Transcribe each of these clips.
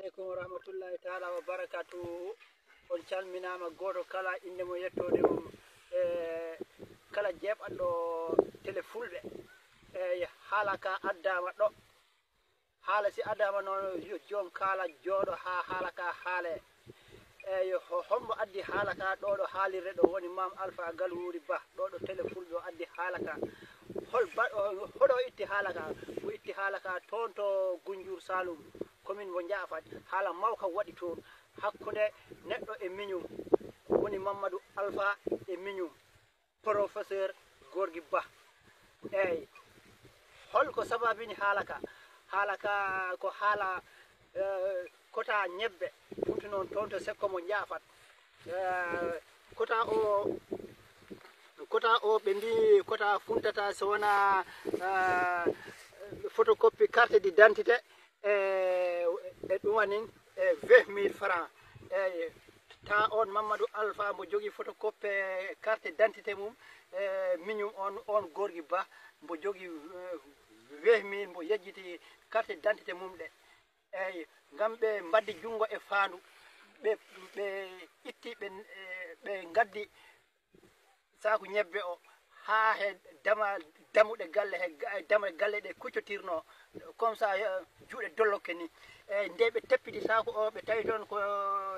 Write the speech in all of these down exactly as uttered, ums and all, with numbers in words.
Aleykum wa rahmatullahi taala wa barakatuhu. On calminaama gooto kala innde mum e yettoode mum. E kala jeeɓaɗɗo tele fulɓe. Eyi, haala ka addaama ɗo. Haala si addaama noon, yo joom kaala jooɗo haa haala ka haalee. Eyi, ho-, hombo addi haala ka ɗo, ɗo haalirde ɗo woni Maam Alfa Galwuri Ba, ɗo, ɗo tele fulɓe o addi haala ka. Hol ba-, o, hoɗo itti haala ka? O itti haala ka toon to Gunjur Saalum, commune mo Njaafat. Haala mawka waɗi toon hakkunde neɗɗo e miñum, woni Mamadou Alfa e miñum, professeur Gorgui Ba. Eyi, holko sababini haala ka? Haala ka ko haala, eh, kota ñebbe, funti noon toon to sekko mo Njaafat. Eh, kota o, kota o ɓe mbi kota funtata so wona, eh, photocopie carte d'identité, e, e ɗum wanin, e vingt mille francs. Eyi, ta on Mamadou Alpha mbo jogii photocopie carte d'identité mum, e miñum on, on Gorgui Ba mbo jogii, eh, vingt mille, mbo yejjiti carte d'identité mum ɗe. Eyi, ngam ɓe mbaddi junngo e faandu, ɓe, ɓe itti, ɓe, eh, ɓe ngaddi saaku ñebbe o haa he dama, damuɗe galle, he ga-, dama galle ɗe kuccotirno, comme ça, eh, juuɗe dolloke ni. Eyi, nde ɓe teppiti saaku o, ɓe tawi toon ko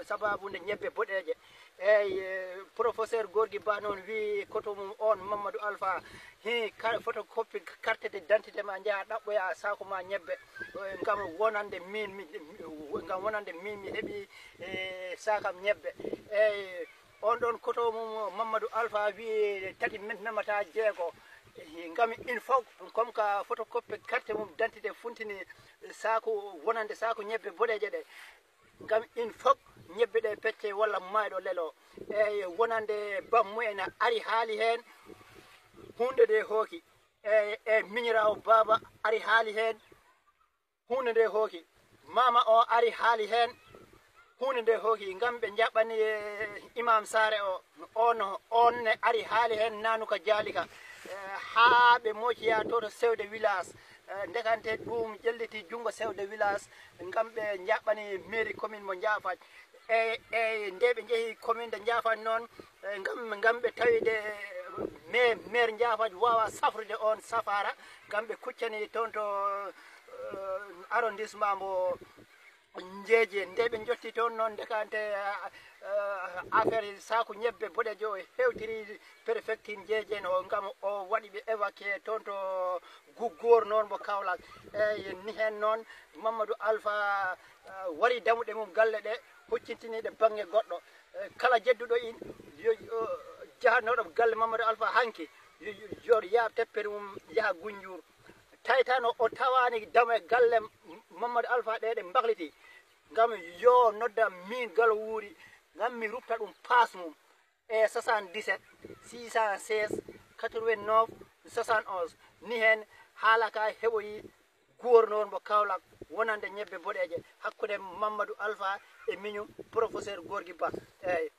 sababu nde ñebbe boɗeeje. Eyi, eh, professeur Gorgui Ba noon wii koto mum on Mamadou Alpha, hi, ka-, photocopie carte d'identité ma, njaha ɗaɓɓoya saaku ma ñebbe, eh, ngam wonande min, mi, ngam wonande min mi heɓi, eh, saakam ñebbe. Eyi, on ɗon koto mum Mamadou Alpha wii tati men-, memata jeego. Ngam il faut, comme ka photocopie carte mum d'identité funtini saaku wonande saaku ñebbe boɗeeje ɗe. Ngam il faut ñebbe ɗe pecce walla mayɗo lelo. Eyi, wonande bammu en ari haali heen, huunde nde hooki. Eyi, e miñiraawo baaba ari haali heen, huunde nde hooki. Maama o ari haali heen, huunde nde hooki. Ngam ɓe njaɓɓani, eh, imam saare o, on, on ne ari haali heen naanuka jaalika. Eh, haa ɓe moociya to, to chef de village. Eh, ndekante ɗum ƴelliti junngo chef de village, ngam ɓe njaɓɓani mairie commune mo Njaafaj. Eyi, eyi, nde ɓe njehi commune de Njaafaj noon, eh, ngam, ngam ɓe tawide, eh, me-, maire Njaafaj waawa safrude on safaara, ngam ɓe kuccani toon to, eh, arrondissement mbo Njeeje. Nde ɓe njotti toon noon, ndekante, eh, eh, affaire saaku ñebbe boɗeejo o hewtiri préfecture Njeeje o, ngam o waɗi ɓe évacué toon to Gu-, gouverneur mbo Kaolack. Eyi, ni heen noon Mamadou Alpha, eh, wari damuɗe mum galle ɗe, huccintini ɗe bannge goɗɗo. Eh, kala jedduɗo in, yo, yo, jahatnoɗo galle Mamadou Alpha hanki, yo, yo, yo yaab teppere mum yaha Gunjur. Tawi tan o, o tawaani dame galle Mamadou Alpha ɗe, ɗe mbakliti. Ngam yo nodda min Galo Wuuri, ngam mi rufta ɗum paas mum. E soixante-dix-sept six cent seize quatre-vingt-neuf soixante-onze. Ni heen haala ka heɓoyi gouverneur mbo Kaolack wonande ñebbe boɗeeje hakkunde Mamadou Alpha e miñum professeur Gorgui Ba. Eyi.